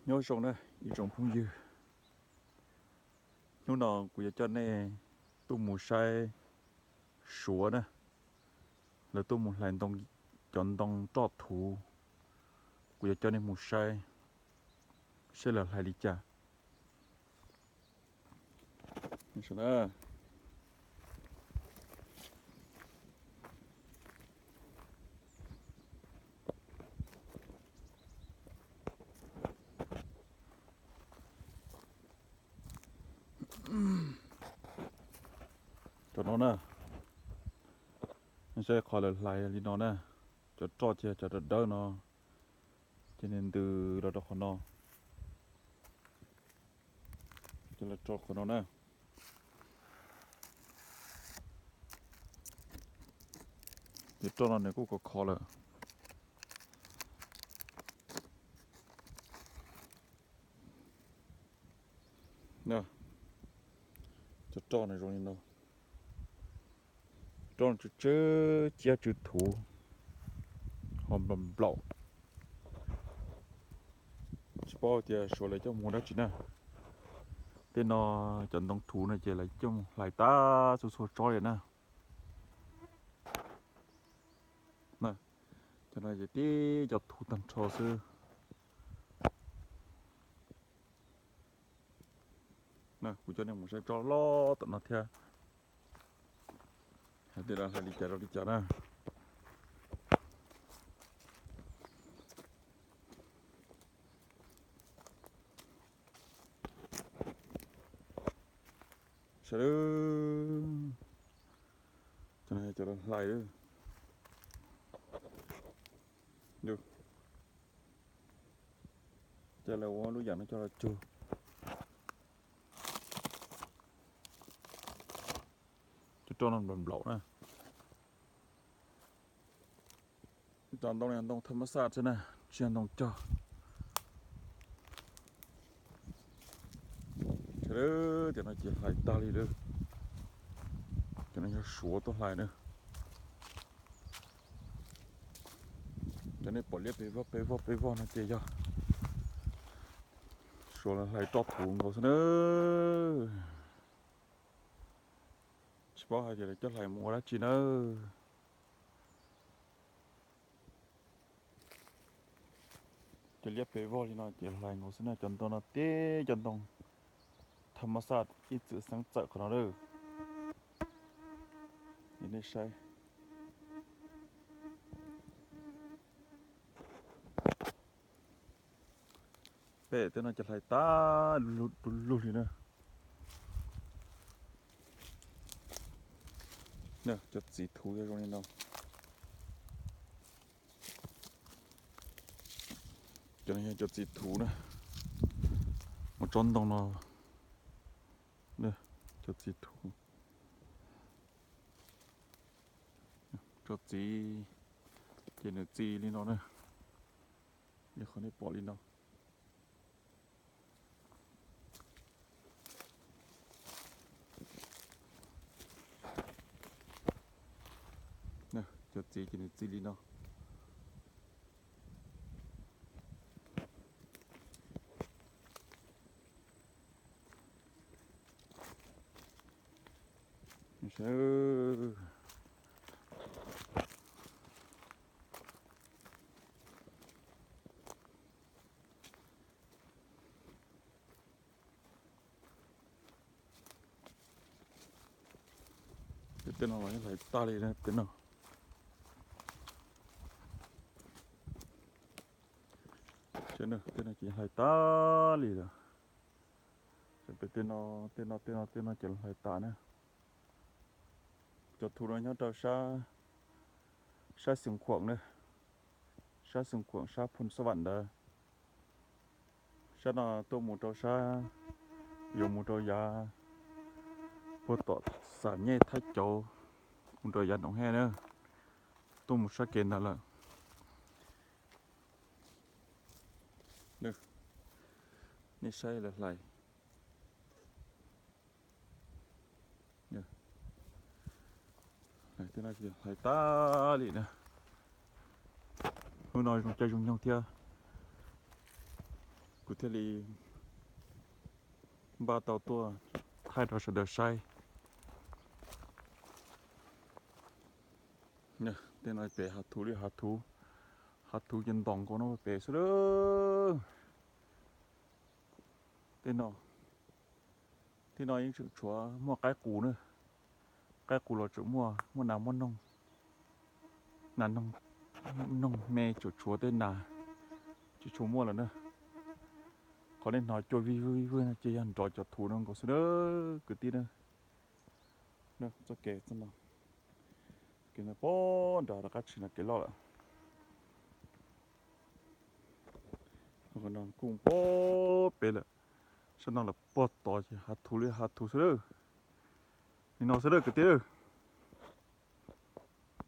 Nyob zoo na ib tsoom phooj ywg, hnub no kuv yuav coj nej tuaj mus saib Suav na, lawv tuaj mus hlais cov ntoo roj thuv. Kuv yuav coj nej mus saib, saib lawv hlais li cas. Cov no na, nej saib qhov lawv hlais li no na, cov roj ces cov dawb dawb no, ces nws ntws los rau qhov no, ces los rau qhov no na. Ces roj no nws kuj khov khov lawm. Cov roj no zoo li no, roj tsw tsw ciab tsw thuv, ho nplaum nplaum. Tsis paub tias Suav lawv coj mus dab tsi na. Tej no cov ntoo thuv no ces lawv coj mus hlais tag txhua txhua tsob li na. Cov no ces tib cov thuv tag nrho xwb. Kuv coj nej mus saib tsob loj tom no thiab, hais tias lawv hlais li cas rau li cas na. Saib, cov no cov lawv hlais, ces lawv ua lub yam no coj los cug. Cov roj no nplaum nplaum na. Cov ntoo no ntoo thaj mab xaj xwb na, tsis yog ntoo cog. Cov no ces hlais tag li lawm. Cov no yog Suav tuaj hlais na. Cov nej pom liab pes vog pes vog pes vog no ces yog Suav lawv hlais roj thuv nkaus xwb na. Tsis paub hais tias lawv coj hlais mus ua dab tsi nawb. Cov liab pes vog li no ces hlais nkaus xwb na. Cov ntoo no tib cov ntoo thaj mab xaj ib txwm xeeb txawm qhov no lawm. Nej saib, pem tej no ces hlais tag du lug li na. Cov txiv thuv yog zoo li no. Cov no yog cov txiv thuv na, mus tsob ntoo no, cov txiv thuv. Tsob txiv ces nws txi li no na, li qhov nej pom li no. Cov txiv ces nws txi li no. Tej no los yeej hlais tag li na, tej no. Tej no ces hlais tag li lawm. Pem tej no, tej no, tej no, tej no ces hlais tas na. Cov thuv no nyob rau sab Xeev Khuam na, sab Xeev Khuam sab Phoos Xab Vam ntawd. Sab no tuaj mus rau sab, yuav mus rau yav puag tom Xam Nyej Thab Cauv, mus rau yav Noom Hej na, tuaj mus sab kev ntawd lawm. Nej saib lawv hlais. Tej no ces hlais tag li na. Hnub no zoo caij zoo nyoog thiab, Kuv thiaj li npaj tau tuaj thaij rau sawv daws saib. Tej no pem hav thuv li hav thuv, hav thuv ces ntos nkaus no pem xwb lawm. Tej no, tej no yeej tseem tshuav muaj qaib qus na. Qaib qus los tseem muaj, muaj nas muaj noog, nas noog me tseem tshuav, tej nas tsis tshua muaj lawm na. Qhov nej hnov cua vij vwj vij vwj no ces yog nrov cov thuv no nkaus xwb na kwv tij na. Txoj kev, kev no pem nram rov qab tshis no kev loj lawm. Kuj pem lawm, sab no lawm puag tod ces hav thuv li hav thuv xwb lawm. Li no xwb lawm kwv tij.